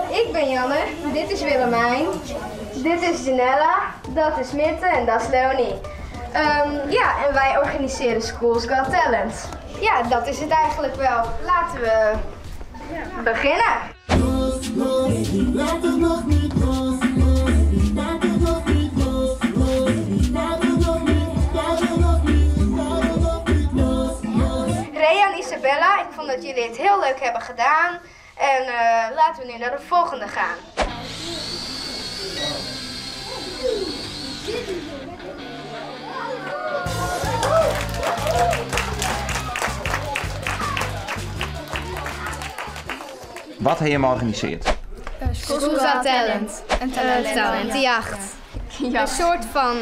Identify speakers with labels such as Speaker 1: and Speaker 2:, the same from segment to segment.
Speaker 1: Ik ben Janne, dit is Willemijn, dit is Janella, dat is Mirte en dat is Leonie. Ja, en wij organiseren School's Got Talent. Ja, dat is het eigenlijk wel. Laten we beginnen.
Speaker 2: Laat het nog niet los, laat het nog niet los, laat het nog niet, laat het nog niet, laat het nog niet los.
Speaker 1: Rea en Isabella, ik vond dat jullie het heel leuk hebben gedaan. En laten we nu naar de volgende gaan.
Speaker 3: Wat heb je georganiseerd?
Speaker 1: School's Got Talent.
Speaker 4: Een talent.
Speaker 1: Talentenjacht.
Speaker 4: Ja.
Speaker 1: Een soort van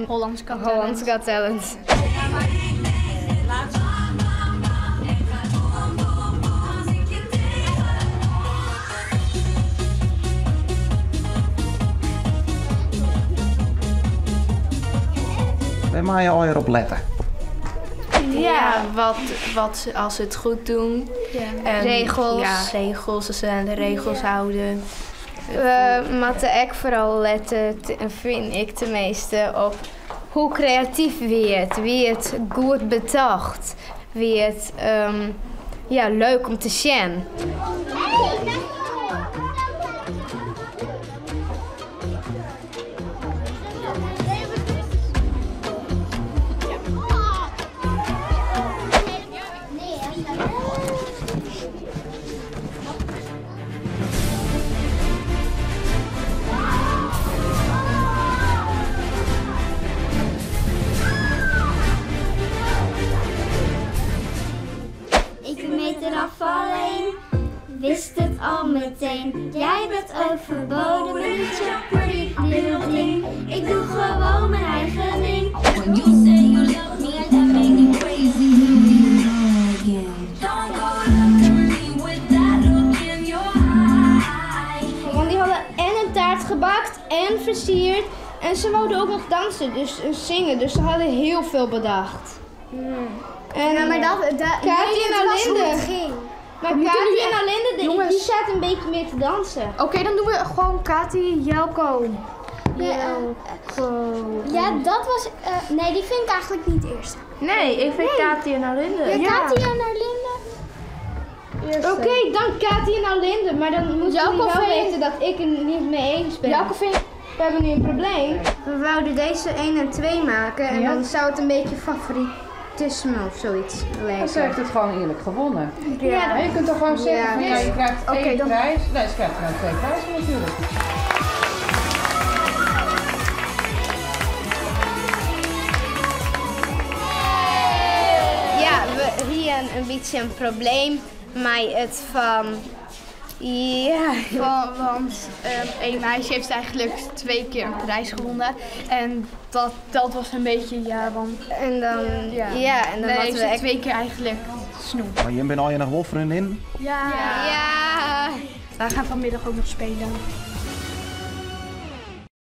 Speaker 4: Hollands Got
Speaker 1: Hollands
Speaker 4: Talent.
Speaker 1: Got Talent.
Speaker 3: Waar mag je al op letten?
Speaker 5: Ja, wat ze, als ze het goed doen.
Speaker 4: Ja.
Speaker 5: En,
Speaker 1: Regels.
Speaker 5: Ja, regels, als ze aan de regels houden.
Speaker 1: We moeten ook vooral letten, vind ik tenminste, op hoe creatief wie het goed bedacht, wie het leuk om te zien.
Speaker 6: Wist het al meteen, jij bent overbodig, maar niet je pretty little thing. Ik doe gewoon mijn eigen ding.
Speaker 7: When you say you love me, that make me crazy. Here we go again. Don't go look at me with that look in your eye.
Speaker 1: Want die hadden en een taart gebakt en versierd. En ze wouden ook nog dansen, dus zingen. Dus ze hadden heel veel bedacht. En,
Speaker 6: Ja, maar dat, dat,
Speaker 1: Kati
Speaker 6: nee,
Speaker 1: en
Speaker 6: het was hoe
Speaker 1: Alinde.
Speaker 6: het ging.
Speaker 1: Maar
Speaker 4: We moeten
Speaker 1: Kati
Speaker 4: nu
Speaker 1: en
Speaker 4: echt-
Speaker 1: Alinde,
Speaker 4: Jongens.
Speaker 1: die zaten een beetje meer te dansen.
Speaker 4: Oké, dan doen we gewoon Kati, Jelko.
Speaker 6: Ja, ja, dat was... nee, die vind ik eigenlijk niet eerst.
Speaker 5: Nee, ik vind Kati en Alinde.
Speaker 6: Ja, Kati en Alinde.
Speaker 1: Oké, dan Kati en Alinde. Maar dan moeten
Speaker 4: Jelko
Speaker 1: jullie wel
Speaker 4: vind-
Speaker 1: weten dat ik het niet mee eens ben.
Speaker 4: Jelko vind
Speaker 1: We hebben nu een probleem. We wouden deze 1 en 2 maken en dan zou het een beetje favoritisme of zoiets lijken.
Speaker 8: Ze heeft het gewoon eerlijk gewonnen.
Speaker 1: Ja.
Speaker 8: Maar je kunt toch gewoon zeggen,
Speaker 1: Ja.
Speaker 8: van, ja, je krijgt
Speaker 4: Oké,
Speaker 8: één
Speaker 4: dan-
Speaker 8: prijs. Nee, ze krijgt gewoon 2 prijzen natuurlijk.
Speaker 1: Ja, we hier een beetje een probleem met het van... Ja.
Speaker 4: Want één meisje heeft eigenlijk 2 keer een prijs gewonnen. En dat was een beetje, ja, want...
Speaker 1: En dan,
Speaker 4: Ja.
Speaker 1: ja, en dan
Speaker 4: Nee,
Speaker 1: hadden
Speaker 4: heeft
Speaker 1: we
Speaker 4: ze
Speaker 1: echt...
Speaker 4: 2 keer eigenlijk snoep.
Speaker 3: Maar jij bent al je nog wel vriendin?
Speaker 4: Ja.
Speaker 1: Ja.
Speaker 4: Wij gaan vanmiddag ook nog spelen.